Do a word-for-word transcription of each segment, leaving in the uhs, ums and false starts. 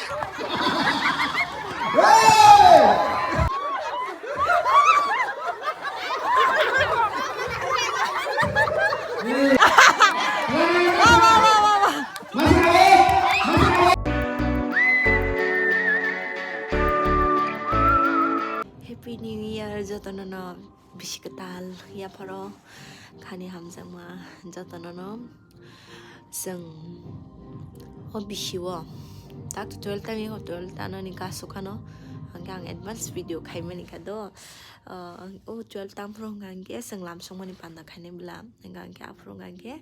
Happy New Year jotono no bisi kwtal yapharo khani hamjakma jotono no. Chwng o bisi o tak twelve tang o twelve tano ni kasu khano, hwnkhe ang advance video khaimani kha do. O twelve tang phuru hwnkha hwnkhe chwng lam songmani panda khainai bwla, hwnkha hwnkhe aphuru hwnkha hwnkhe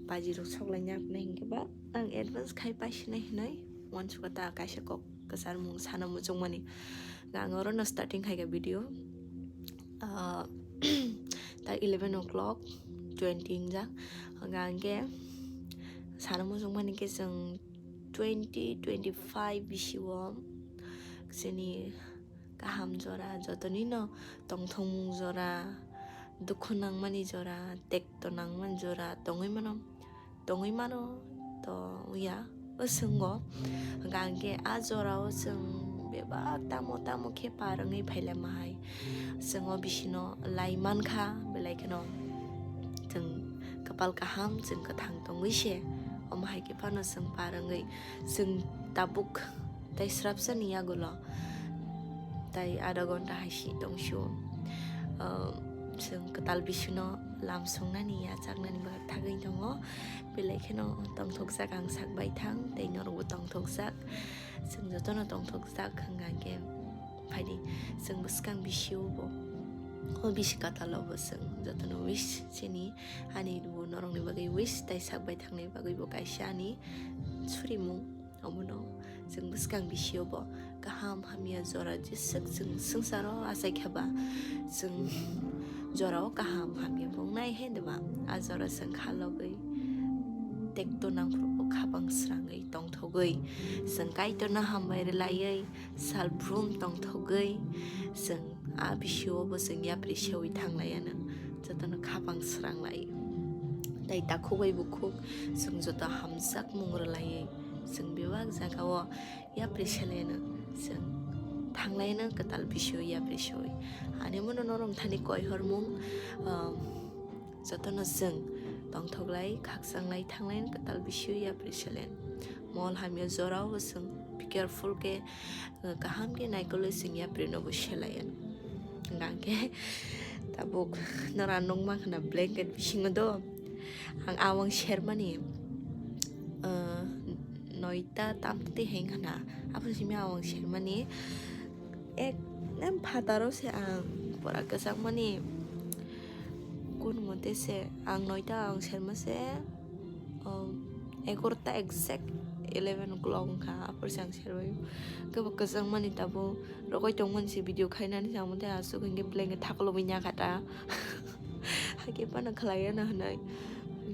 baji rok sok lai nai hwnkhe ba ang advance khai paisinai hinwi uansukha ta kaisa kok kwchar mung sana muchungmani. Ang orono starting khaikha video. Ah, ta eleven o'clock twenty wngjak. Hwnkha hwnkhe sana muchungmani khe chwng twenty twenty-five bisi o chini kaham jora, jotonino tongthokmung jora, dukhu nangmani jora, tekto nangmani jora tongwi mano. Tongwi mano to ya, o chwngo. Hwnkha hwnkhe a jorao chwng bebak tamo tamo khe par wngwi phailama hai. Chwng o bisino lai mankha, belai kheno chwng kwpal kaham, chwng kwthang tongwi se. Omo hai khe phano chwng par wngwi chwng tabuk tei srapsa ni yagulo tai adha ghonta hai si tong sio. Chwng kwtal bisino lam songnani, yachaknani bagwi thagwi tongo. Belai kheno tongthokjak ang sak bai thang, tei norokbo tongthokjak. Chwng jotono tongthokjak hwnkha khe phaidi chwng bwskang bisio bo, o bisi kwtalo bo chwng jotono wish chini, ani bo norokni bagwi wish tei sak bai thangnai bagwi bo kaisa ani surimung. Omono chwng bwskang bisio bo kaham hamya jora jeswk chwng swngcharo achai kha ba, chwng jorao kaham hamya bo wngnai he de ba. A jora chwng kha logwi tekto nangphuru bo khapang srangwi tongthogwi, chwng Kaitorno hambai rwlaiwi salbrum tongthogwi, chwng a bisio bo chwng yapri sewi thanglaiya no jotono khapang sranglai. Tei takhuk bai bukhuk chwng joto hamjakmung rwlaiwi chwng bebak jagao yapri seleno chwng thanglaino kwtal bisio yapri soi. Ani mono norok thani koi hormung, um, jotono chwng tongthoklai, khakchanglai, thanglaino kwtal bisio yapri selen. Mol hamya jorao chwng careful khe, uh, kaham khe naikolwi chwng yaprino bo selaino. Hwnkhe tabuk nora nukma khna blanket bisingo do. Ang awang sermani, ah, noita tamtwi heng khna. Aphuru simi awang sermani ek nem phataro se ang pura kwchangmani kun mote se ang noita awang serma se, um, egarota exact eleven o'clock wngkha. Aphuru se ang serbai kebo kwchangmani tabuk rogoi tongmani se video khainani se ang mote aswk hwnkhe blanket thakologwi nya kha ta. Hakhe phano khlaiya no hwnwi.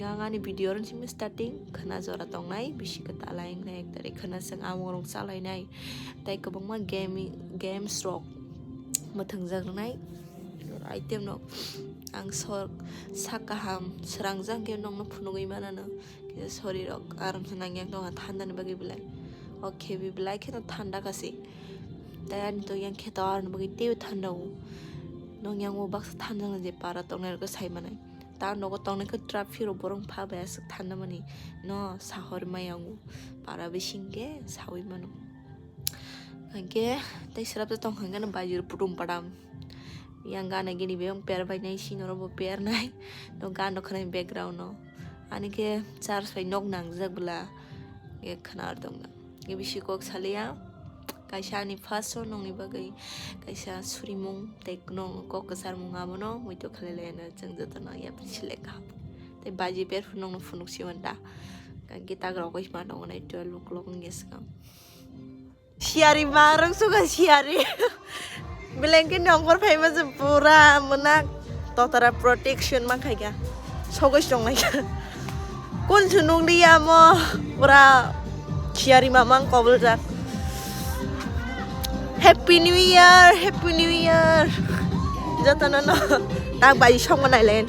Ang ani video oro simi starting khwna jora tongnai, bisi kwtal ayang nai ek tarik khwna chwng amung rok chalainai. Tei kwbangma game, games rok mwthangjaknai. Item rok ang sor sak kaham srangjak khe nokno phunugwi manano. Kisa sori rok aram se nang yang tongo thanda ni bagwi belai. O khebi belai kheno thanda kasi. Tei ani to yang khe to aroni bagwi teibo thanda o. Nong yang o baksa thanda je para tongnai rok sai manai. Ta nogo tongnai khe trap phiro borok pha bai aswk thanda mani no sahor ma yang o. Para bising khe sawi mano. Hwnkhe tei srap tong hwnkhe no baji rok putum padam. Yang gana gini bebak per bai nai sino rok bo per nai. No gan rok khwnai background no. Ani khe charge bai nok nangjak bwla. Khe khwna tong na. Khe bisi kok saliya. Kaisa ani first o nongni bagwi kaisa surimung tei nong kok kwcharmung abono muitu khalai laino chwng jotono yapri selek kaham. Tei baji per phunukno phunuk si manta. Khe tak rok oi ma tongo nai twelve o'clock wngya swkang. Siyari ma rang suka siyari. Blanket ni ongkor phaima se pura mona totara protection ma khaika. Sogoi song naika. Kun sunung dia mo pura siyari mamang kobol jak. Happy New Year, Happy New Year. Jotono no tak bai song nai lai.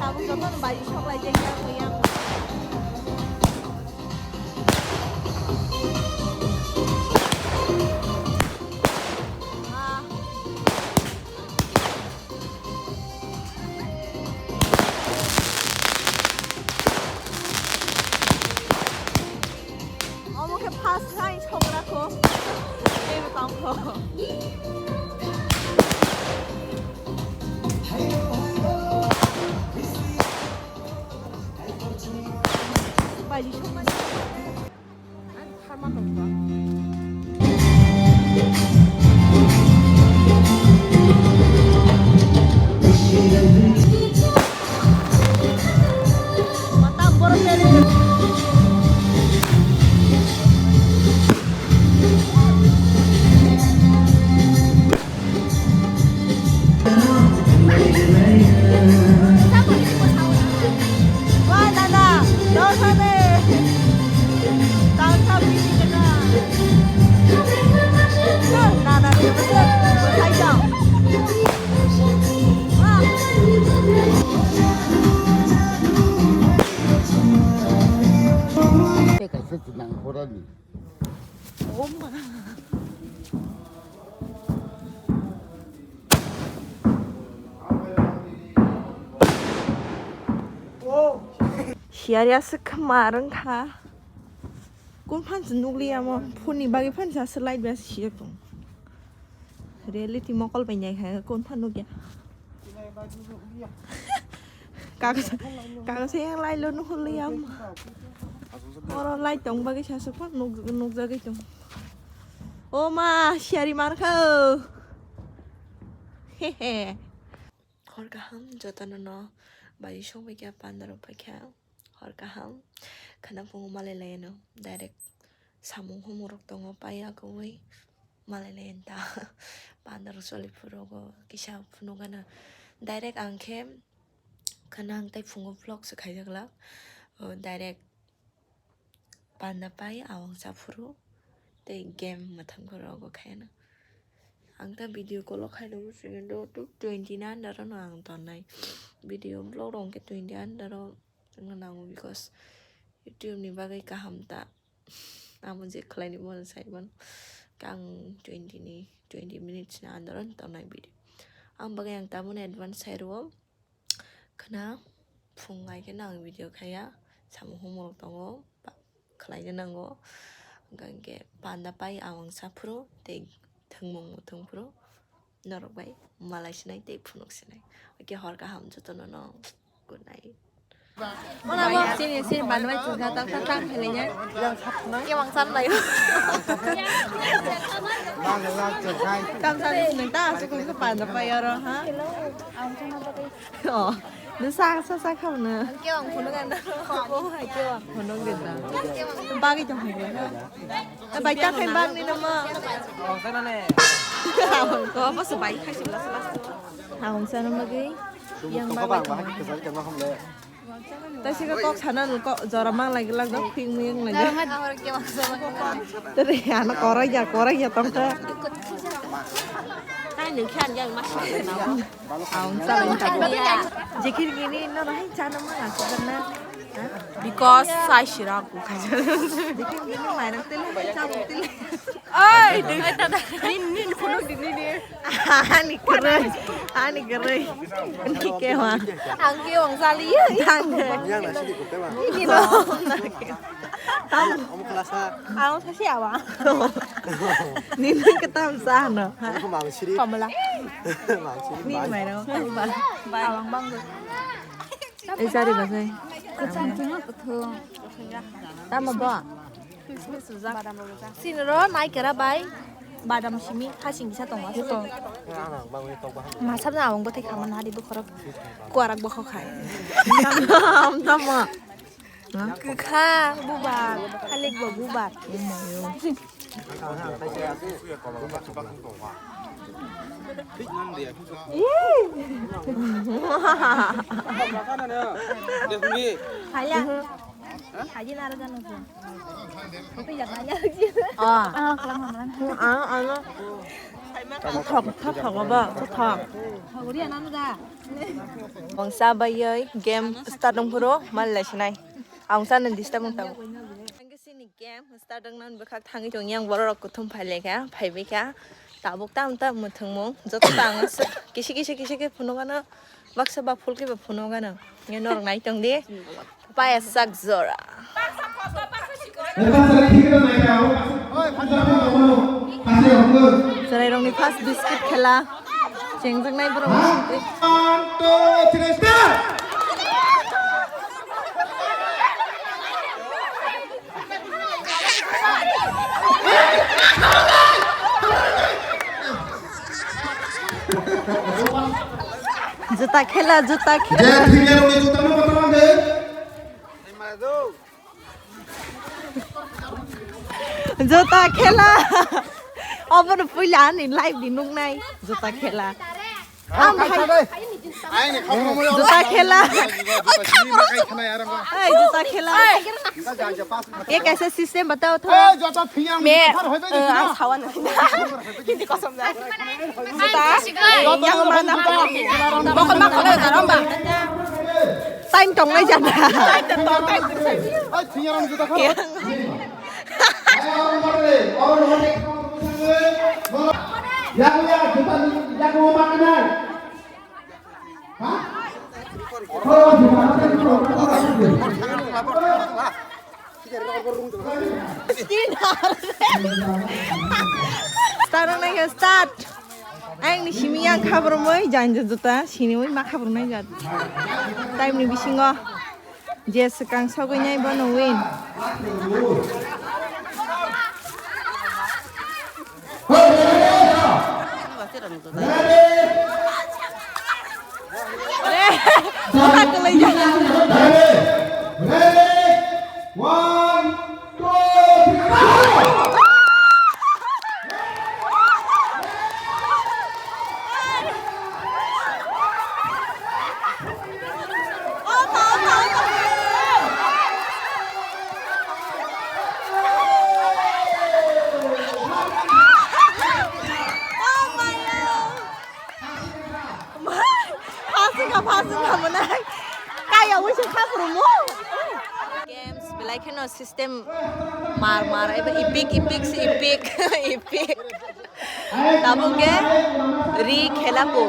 Tabuk jotono bai sok lai jai yang yang. Ah. Omo khe first line sokra kho. Teibo tong kho. Baji sokmani. Siyari aswk kha ma rwng kha. Kun phan se nukliya mo phone ni bagwi phan se aswk light bai siya tong. Reality mokol bai nyai kha kun phan nukya. Kagosa kagosa yang lai lo nuhul liya mo. Oro light tong bagwi sa aswk phan nuk nukjagwi tong. O ma siyari mar kha. Hehe. Hor kaham jotono no bai song bai kya pandaro pai kya. Hor kaham khana pungo malai lai no direct samung humung rok tongo paiya kowai malai lai ta pandaro soli phurogo kisa phunugana direct ang khe khana ang tai phungo vlog se khaijak lak direct panda pai awang saphuru tei game mwthangkhe rogo khaina. Ang ta video call o khaina muchungwi do twenty ni under no ang tonnai video vlog rok hwnkhe twenty under o wngna nango because YouTube ni bagwi kaham ta amo je khlaini bono sai mano ang twenty ni twenty minutes ni under o tonnai video ang bagwi ang tabukno advance sai rwo. Khna phung hai khe no ang video khaiya samung humung rok tongo khlai na nango hwnkha hwnkhe panda pai awang saphuru tei thwngmung thwngphuru norok bai malai sinai tei phunuk sinai hwnkhe hor kaham jotono no good night. Sini sini bandai chwngkha tak tak tak khlaiya. Kewang san lai. Tam san sini ta asuk panda pai oro ha. Oh, nung sa sa sa kha mano. Ang kewang phunuk ang daro. Oh, hai kewang phunuk de ta. Bagwi tong hai kha. Bai ta khai bag ni nama. Ko apa sebai khai sila sila. Ang sana magi. Yang bagwi tong. Ta sika kok sana nung kok jora mang lagi lag dok ping ming lagi. Teri ana koroi ya koroi ya tong ta. Hai nung khan yang mas. Aung sa lung ta. Jikir gini no no hai chana ma na sa na. Because sai shira ku khaja. Jikir gini mai rang tele hai cha bu tele. Oi, ding ai ta da. Nin nin phunuk di nin ni. Ani kere. Ani kere. Ni ke wa. Ang ke wang sali ya. Tang. Yang na sidi ko te wa. Ni no. Tam. Om kelas ha. Ang sa sia wa. Ni nang ke tam sa no. Ko mang siri. Kamala. Mang siri. Ni mai no. Bye. Bye. Awang bang. Ei, sari ba sai. Tamo bo? Sinro nai kera bai. Badam simi hasing kisa tongo. Masabna awang bothai khaman hari bokhorok. Kuarak bokhok khai. Tamo. Kwkha bubar, halik bo bubar. Haya. Haya naro jano ko. Tapi ya tanya lagi. Ah. Ah, kelang hamran. Ah, ano. Thok, thok, thok, abo, thok, thok. Wngsa bayoi game start wngphuru mal lai sinai. Ang sana disturb wng tabuk. Ang sini game start wngna bwkhak thangwi tong yang borok rok kuthum phai lai kha, phai bai kha. Tabuk tam tam muthungmung joto ta ang kisi kisi kisi khe phunukano. Baksa ba phul khe ba phuno gana. Nge norok nai tong di. Paya sak jora. Chwrairokni first biscuit khela. Chengjak nai borok. One, two, three, start! Juta khela, juta khela. Je thwiya rokni juta no botol ang de. Juta khela. Obo no puila ani live ni nuknai. Juta khela. Ang hai. Juta khela. Ai, juta khela. Ye kaisa system batao tho. Me, ang sawan. Hindi ko samjha. Juta. Yang mana? Bokol ma kholo da romba. Time tong nai jana. Start ang nai start. Ang ni simi yang khabar moi jan juta sini moi ma khabar nai jat. Time ni bisingo. Je swkang sogwi nai bono win. Re, bwkha kwlwi jana. Ready? Ready? One, two, three, go! Phasingkha, phasingkha mwnai. Kaya wngse kha phwrwngmo. Games belai kheno system mar mar eba epic, epic se epic, epic. Tabuk khe ri khela po.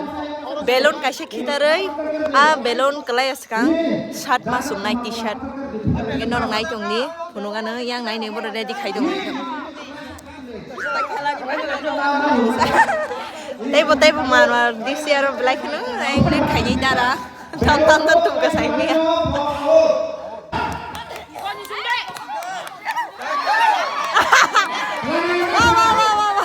Balloon kaisa khitarwi, a balloon kwlai swkang shirt ma chumnai, T-shirt. Hwnkhe norok nai tongdi, phunukano yang nai nai bono ready khai tongdi. Teibo teibo mar mar disi aro belai kheno, ai, khaijai dara. Tam tam tam tum ka sai miya. Wa, wa, wa, wa, wa.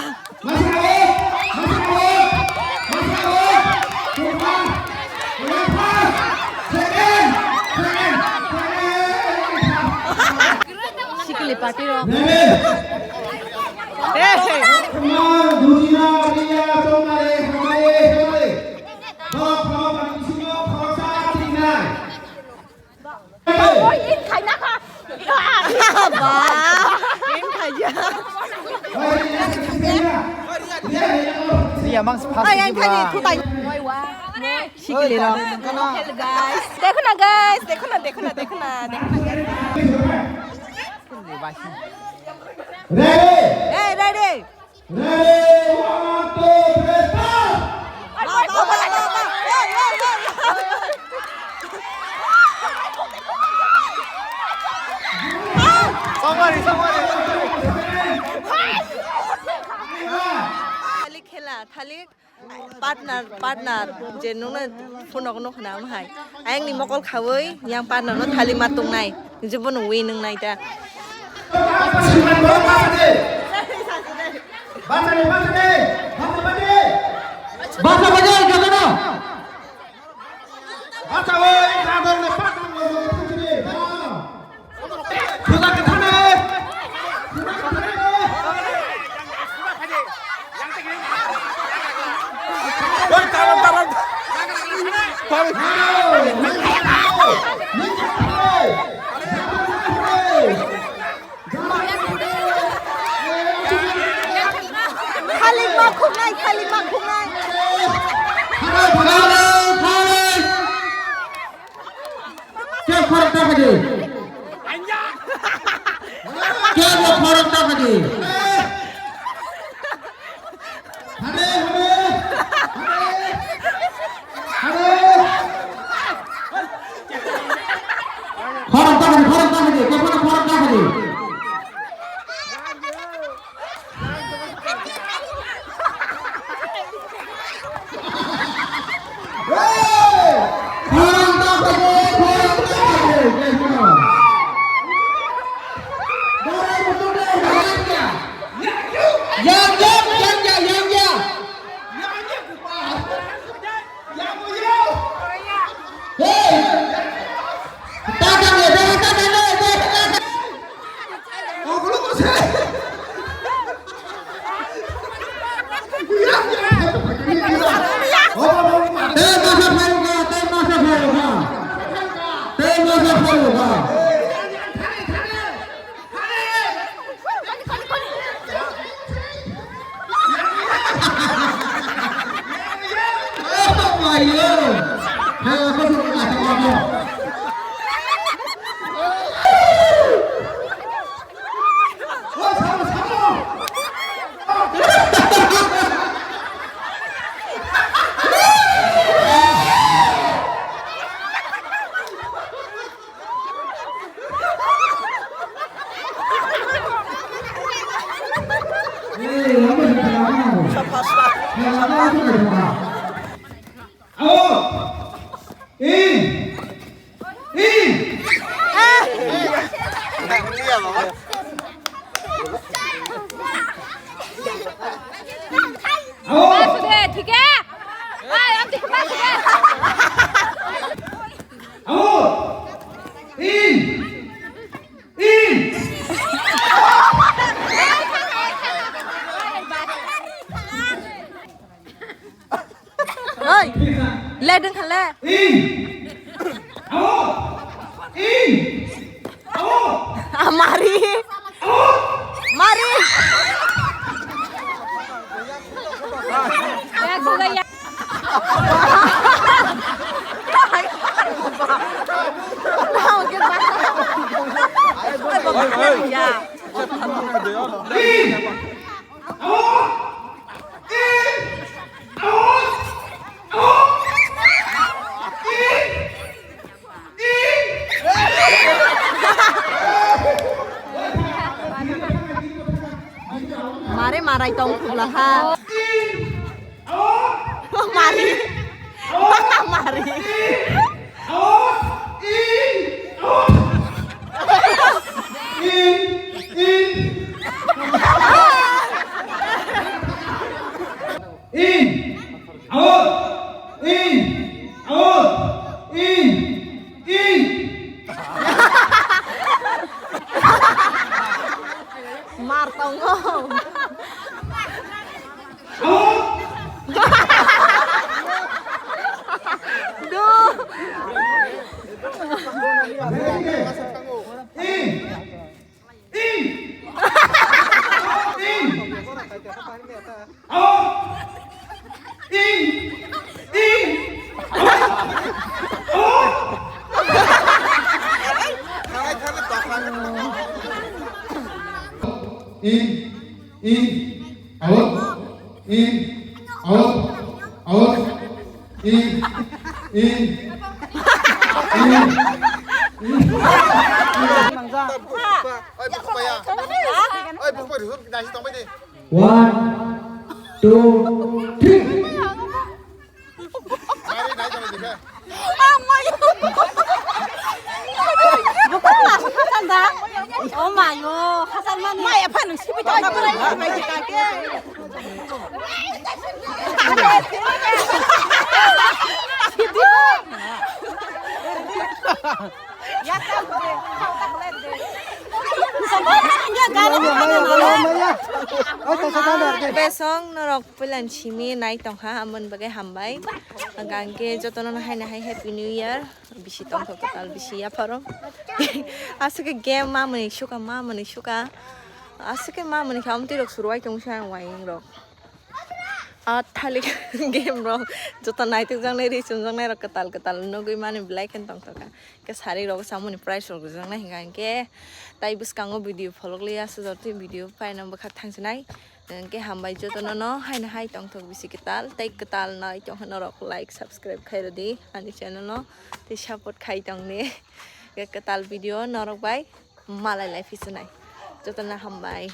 Sikili party rok. Hey. Ba. Iya, mang sepas. Ay, ay, ay, ay, ay. Sikili rok. Hello guys. Dekho na guys, dekho na, dekho na, dekho na, dekho na guys. Ready? Hey, ready. Ready, one, two, three, start. Ba, ba, ba, ba, ba. Hey, hey, hey, hey. Somebody, somebody. Thalik khela, thalik. Partner, partner, je nungna phone rok nukha na, omo hai. Ayang ni mokol khaui, yang partner no thali ma tongnai, je bono win wngnai ta. Bacha bacha, jotono. Bacha, oi, partner no, partner no. Khali ma Khungnai, khali ma khungnai. Khe khorok ta khaji. Khe bo khorok ta khaji. Khorok ta khaji, khorok ta khaji, khe khorok ta khaji. ठीक है। Oi, le ding khan le. Amari. Mari. Mare marai tong khubla ha. Mari. Mari. In. Out. In. Out. In. In. Mar tongo. Out. Do. In. In. In. Out. In. In. Out. Out. In. In. Out. In, out, out, in, in, in, in. Oi, bukhuk bai, oi, bukhuk bai, nasi tongbai de. One, two, three. Nai, nai, tongbai de. Oh my God, hasan da. Oh my God, hasan mani. Mai apa nung sipi tong. Besong norok puilan simi nai tongkha, amon bagai hambai. Hingke jotono haino hai Happy New Year. Bisi tongthok kwtal, bisi yapharo. Aswk khe game ma mwnwi suka, ma mwnwi suka. Aswk khe ma mwnwi khe amtwi rok surwai tong sa wayeng rok. A thalik game rok joto naitok jaknai ri chum jaknai rok kwtal kwtal nugwi mani belai khe tongthok kha. Khe sari rok samoni price rok rijak nai hwnkha hwnkhe tai bwskango video pholok liya sujak twi video paina bwkha thangsinai. Hwnkhe hambai jotono no haino hai tongthok bisi kwtal tei kwtal nai tongkha norok like subscribe khairodi ani channel no tei support khai tongdi. Khe kwtal video norok bai malai lai phi sinai jotono hambai.